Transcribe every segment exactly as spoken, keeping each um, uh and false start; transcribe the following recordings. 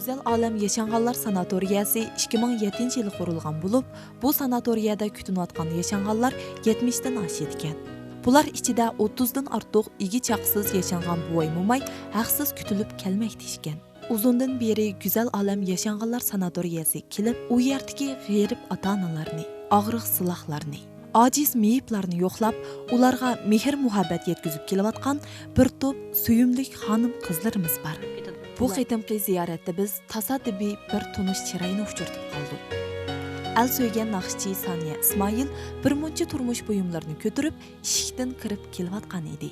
گۈزەل ئالەم ياشانغانلار ساناتورىيەسى ئىككى مىڭ يەتتىنچى يىلى قۇرۇلغان بولۇپ، بۇ ساناتورىيەدە كۈتۈنۈۋاتقان ياشانغانلار يەتمىشتىن ئاشىدىكەن. بۇلار ئىچىدە ئوتتۇزدىن ئارتۇق ئىگە-چاقىسىز ياشانغان بوۋاي-موماي ھەقسىز كۈتۈلۈپ كەلمەكتە ئىكەن. ئۇزۇندىن بېرى گۈزەل ئالەم ياشانغانلار ساناتورىيەسى كېلىپ، ئۇ يەردىكى غېرىب ئاتا-ئانىلارنى، ئاغرىق-سىلاقلارنى، ئاجىز مېيىپلارنى يوقلاپ، ئۇلارغا مېھىر-مۇھەببەت يەتكۈزۈپ كېلىۋاتقان بىر توپ سۆيۈملۈك خانىم-قىزلىرىمىز بار. بۇ قېتىمقى زىيارەتتە بىز تاسادىپىي بىر تونۇش چىراينى ئۇچرىتىپ قالدۇق. ئەل سۆيگەن ناخشىچى سانىيە ئىسمائىل بىر مۇنچە تۇرمۇش بۇيۇملىرىنى كۆتۈرۈپ، ئىشىكتىن كىرىپ كېلىۋاتقان ئىدى.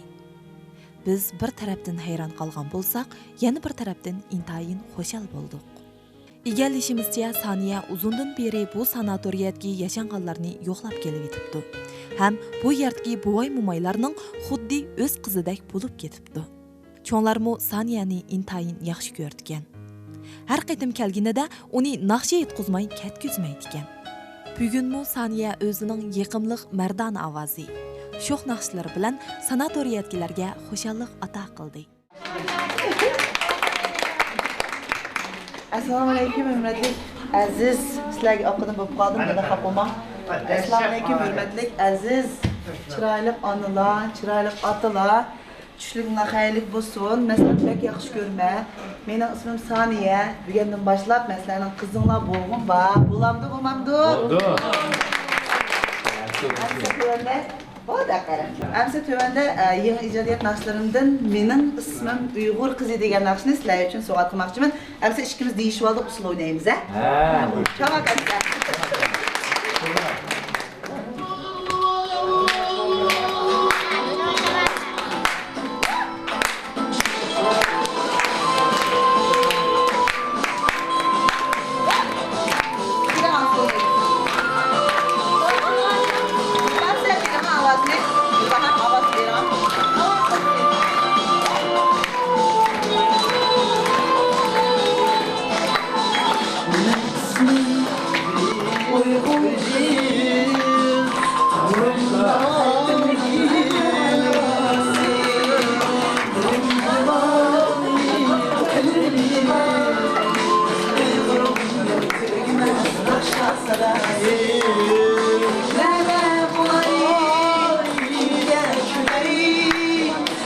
بىز بىر تەرەپتىن ھەيران قالغان بولساق، يەنە بىر تەرەپتىن ئىنتايىن خۇشال بولدۇق. ئىگىلىشىمىزچە، سانىيە ئۇزۇندىن بېرى بۇ ساناتورىيەدىكى ياشانغانلارنى يوقلاپ كېلىۋېتىپتۇ ھەم بۇ يەردىكى بوۋاي-مومايلارنىڭ خۇددى ئۆز قىزىدەك بولۇپ كېتىپتۇ. چوڭلارمۇ سانىيەنى ئىنتايىن ياخشى كۆرىدىكەن. ھەر قېتىم كەلگىنىدە ئۇنى ناخشا ئېيتقۇزماي كەتكۈزمەيدىكەن. بۈگۈنمۇ سانىيە ئۆزىنىڭ يېقىملىق مەردانە ئاۋازى، شوخ ناخشىلىرى بىلەن ساناتورىيەدىكىلەرگە خۇشاللىق ئاتا قىلدى. ئەسسالامۇئەلەيكۇم، ھۆرمەتلىك ئەزىز، سىلەرگە ئارقىدىن بولۇپ قالدىم، مېنى خاپا قىلماڭ. ئەسسالامۇئەلەيكۇم، ھۆرمەتلىك ئەزىز، چىرايلىق ئانىلار، چىرايلىق ئاتىلار. چۈشلۈكۈڭلار خەيرلىك بولسۇن. مەن سىلەرنى بەك ياخشى كۆرىمەن. مېنىڭ ئىسمىم سانىيە. بۈگۈندىن باشلاپ مەن سىلەرنىڭ قىزىڭلار بولغۇم بار. بولامدۇ، بولمامدۇ؟ بولىدۇ. ئەمسە تۆۋەندە، بولدى، قارا. ئەمسە تۆۋەندە، ئە، يېڭى ئىجادىيەت ناخشىلىرىمدىن مېنىڭ ئىسمىم ئۇيغۇر قىزى دېگەن ناخشىنى سىلەر ئۈچۈن سوۋغات قىلماقچىمەن. ئەمسە ئىككىمىز دېيىشىۋالدۇق، ئۇسسۇل ئوينايمىز، ھە؟ ھە. تامام، ئەمسە.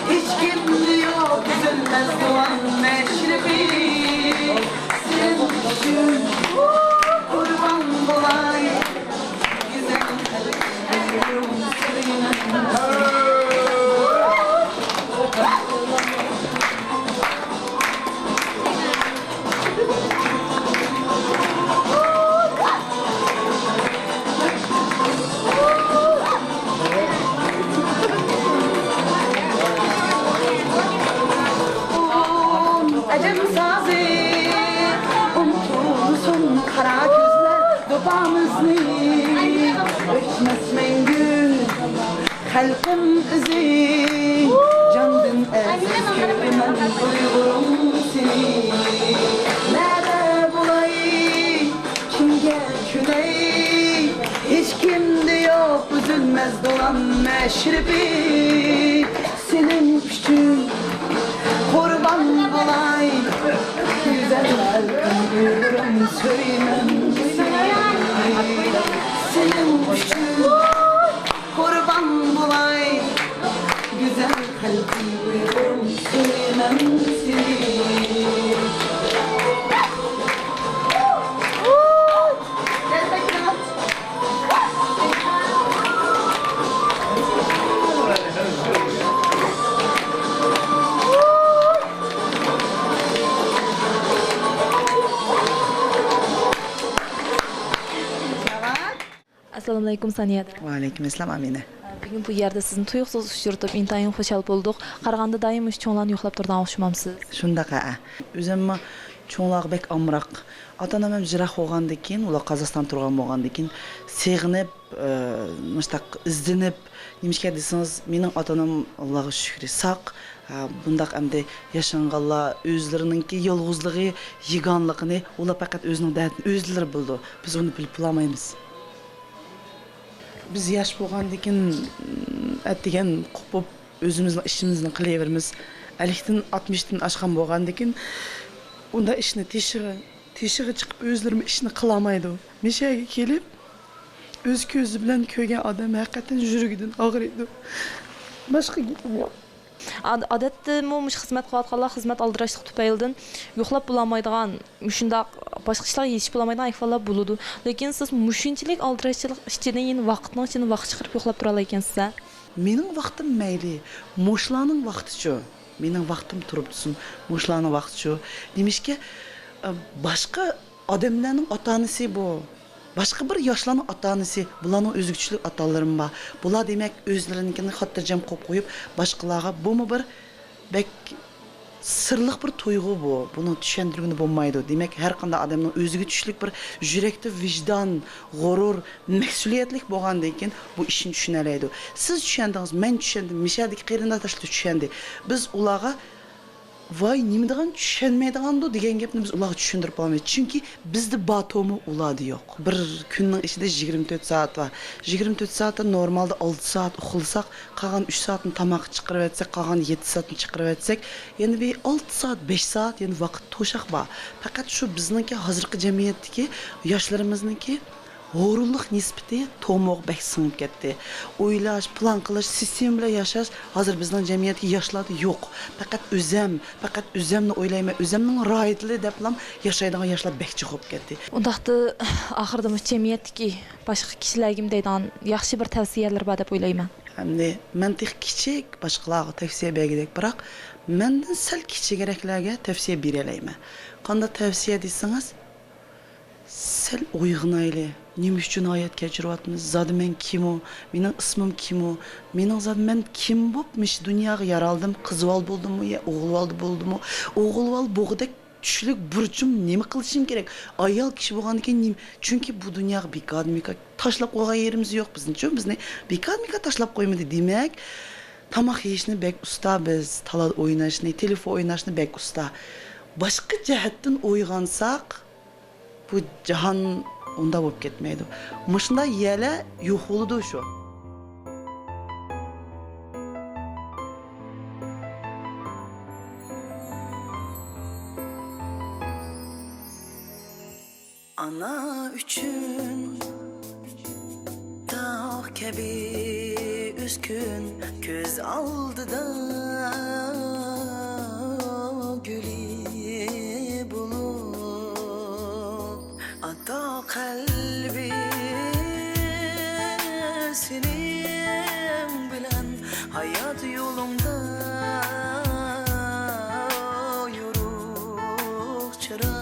ھېچكىمدە يوق ئۈزۈلمەس داۋام مەشرىپى. سەن ئۈچۈن قۇربان بولاي، گۈزەل خەلقىم، سۆيىمەن سېنى. ئەجەم سازى ئۇنتۇلسۇن قارا كۆزلەر دوپامىزنى، ئۆچمەس مەڭگۈ خەلقىم ئىزى. جاندىن ئەزىز كۆرىمەن ئۇيغۇرۇم سېنى. نەدە بولاي، كىمگە كۈلەي، ھېچكىمدە يوق ئۈزۈلمەس داۋام مەشرىپى. سېنىڭ ئۈچۈن قۇربان بولاي، گۈزەل خەلقىم، ئۇيغۇرۇم، سۆيىمەن سېنى. سېنىڭ ئۈچۈن قۇربان بولاي، گۈزەل خەلقىم، ئۇيغۇرۇم، سۆيىمەن سېنى. ئەسسالامۇئەلەيكۇم، سانىيە. ۋەئەلەيكۇم ئەسسالام، ئامىنە. بۈگۈن بۇ يەردە سىزنى تۇيۇقسىز ئۇچرىتىپ، ئىنتايىن خۇشال بولدۇق. قارىغاندا دائىم مۇشۇ چوڭلارنى يوقلاپ تۇرىدىغان ئوخشىمامسىز؟ شۇنداق، ھە. ئۆزۈممۇ چوڭلارغا بەك ئامراق. ئاتا-ئانام ھەم يىراق بولغاندىن كېيىن، ئۇلار قازاقىستاندا تۇرغان بولغاندىن كېيىن، سېغىنىپ، ئى، مۇشتاق ئىزدىنىپ، نېمىشقا دېسىڭىز، مېنىڭ ئاتا-ئانام، ئاللاغا شۈكرى، ساق. ھە، بۇنداق ئەمدى ياشانغانلار ئۆزلىرىنىڭكى يالغۇزلۇقى، يىگانلىقىنى ئۇلار پەقەت ئۆزىنىڭ دەردىنى ئۆزلىرى بىلىدۇ. بىز ئۇنى بىلىپ بولالمايمىز. بىز ياش بولغاندىكىن، ئەتىگەن قوپۇپ، ئۆزىمىزنىڭ ئىشىمىزنى قىلىۋېرىمىز. ئەللىكتىن، ئاتمىشتىن ئاشقان بولغاندىكىن، ئۇنداق ئىشنى تېشىغا، تېشىغا چىقىپ ئۆزلىرىمۇ ئىشنى قىلالمايدۇ. مىشەگە كېلىپ، ئۆز كۆزى بىلەن كۆرگەن ئادەم ھەقىقەتەن يۈرىكىدىن ئاغرىيدۇ. باشقا گېپىم يوق. ئاد-، ئادەتتىمۇ مۇشۇ خىزمەت قىلىۋاتقانلار خىزمەت ئالدىراشلىق تۈپەيلىدىن يوقلاپ بولالمايدىغان، مۇشۇنداق باشقا ئىشلارغا يېتىشىپ بولالمايدىغان ئەھۋاللار بولىدۇ. لېكىن سىز مۇشۇنچىلىك ئالدىراشچىلىق ئىچىدىن يەنە ۋاقىتنىڭ ئىچىدىن ۋاقىت چىقىرىپ يوقلاپ تۇرالايكەنسىز ھە؟ مېنىڭ ۋاقتىم مەيلى، مۇشۇلارنىڭ ۋاقتىچۇ؟ مېنىڭ ۋاقتىم تۇرۇپ تۇرسۇن، مۇشۇلارنىڭ ۋاقتىچۇ؟ نېمىشقا، ئە، باشقا ئادەملەرنىڭ ئاتا-ئانىسى بۇ. باشقا بىر ياشلارنىڭ ئاتا-ئانىسى، بۇلارنىڭ ئۆزىگە چۈشلۈك ئاتا-ئانىلىرىمۇ بار. بۇلار دېمەك ئۆزلىرىنىڭكىنى خاتىرجەم قويۇپ قويۇپ، باشقىلارغا بۇمۇ بىر بەك سىرلىق بىر تۇيغۇ بۇ. بۇنى چۈشەندۈرگىلى بولمايدۇ. دېمەك، ھەر قانداق ئادەمنىڭ ئۆزىگە چۈشلۈك بىر يۈرەكتە ۋىجدان، غۇرۇر، مەسئۇلىيەتلىك بولغاندىن كېيىن بۇ ئىشنى چۈشىنەلەيدۇ. سىز چۈشەندىڭىز، مەن چۈشەندىم، مىشەدىكى قېرىنداشلار چۈشەندى. بىز ئۇلارغا ۋاي، نېمىدېگەن چۈشەنمەيدىغاندۇ دېگەن گەپنى بىز ئۇلارغا چۈشەندۈرۈپ بولالمايمىز. چۈنكى بىزدە بار تومۇر ئۇلاردا يوق. بىر كۈننىڭ ئىچىدە يىگىرمە تۆت سائەت بار. يىگىرمە تۆت سائەتتە نورمالدا ئالتە سائەت ئۇخلىساق، قالغان ئۈچ سائەتنى تاماققا چىقىرىۋەتسەك، قالغان يەتتە سائەتنى چىقىرىۋەتسەك، يەنە بىر ئالتە سائەت، بەش سائەت يەنە ۋاقىت توشاق بار. پەقەت شۇ بىزنىڭكى ھازىرقى جەمئىيەتتىكى ياشلىرىمىزنىڭكى ھۇرۇنلۇق نىسبىتى تومۇرغا بەك سىڭىپ كەتتى. ئويلاش، پىلان قىلىش، سىستېما بىلەن ياشاش ھازىر بىزنىڭ جەمئىيەتتىكى ياشلاردا يوق. پەقەت ئۆزەم، پەقەت ئۆزەمنى ئويلايمەن، ئۆزەمنىڭ راھىتىنى دەپلا ياشايدىغان ياشلار بەك جىق بولۇپ كەتتى. ئۇنداقتا ئاخىرىدا مۇشۇ جەمئىيەتتىكى باشقا كىشىلەرگىمۇ دەيدىغان ياخشى بىر تەۋسىيەلىرى بار دەپ ئويلايمەن. ئەمدى مەن تېخى كىچىك، باشقىلارغا تەۋسىيە بەرگۈدەك، بىراق مەندىن سەل كىچىكرەكلەرگە تەۋسىيە بېرەلەيمەن. قانداق تەۋسىيە دېسىڭىز، سەل ئويغىنايلى. نېمە ئۈچۈن ھايات كەچۈرۈۋاتىمىز؟ زادى مەن كىم ئۇ؟ مېنىڭ ئىسمىم كىم ئۇ؟ مېنىڭ زادى مەن كىم بولۇپ مۇشۇ دۇنياغا يارالدىم؟ قىزۋال بولدىممۇ يا ئوغۇلۋال بولدىمۇ؟ ئوغۇلۋال بولغۇدەك چۈشلۈك بۇرچۇم نېمە قىلىشىم كېرەك؟ ئايال كىشى بولغاندىن كېيىن نېمە؟ چۈنكى بۇ دۇنياغا بىكاردىن بىكار تاشلاپ قويغان يېرىمىز يوق بىزنىڭچۇ؟ بىزنى بىكاردىن بىكار تاشلاپ قويمىدى. دېمەك، تاماق يېيىشنى بەك ئۇستا بىز، تالا ئويناشنى، تېلېفون ئويناشنى بەك ئۇستا. باشقا جەھەتتىن ئويغانساق، بۇ جاھان ئۇنداق بولۇپ كەتمەيدۇ. مۇشۇنداق يەرلەر يوق بولىدۇ شۇ. ئانا ئۈچۈن تاغ كەبى ئۆسكۈن، كۆز ئالدىدا گۈلى بولۇپ، ئاتا قەلبى سېنىڭ بىلەن ھايات يولۇڭدا يورۇق چىراغ.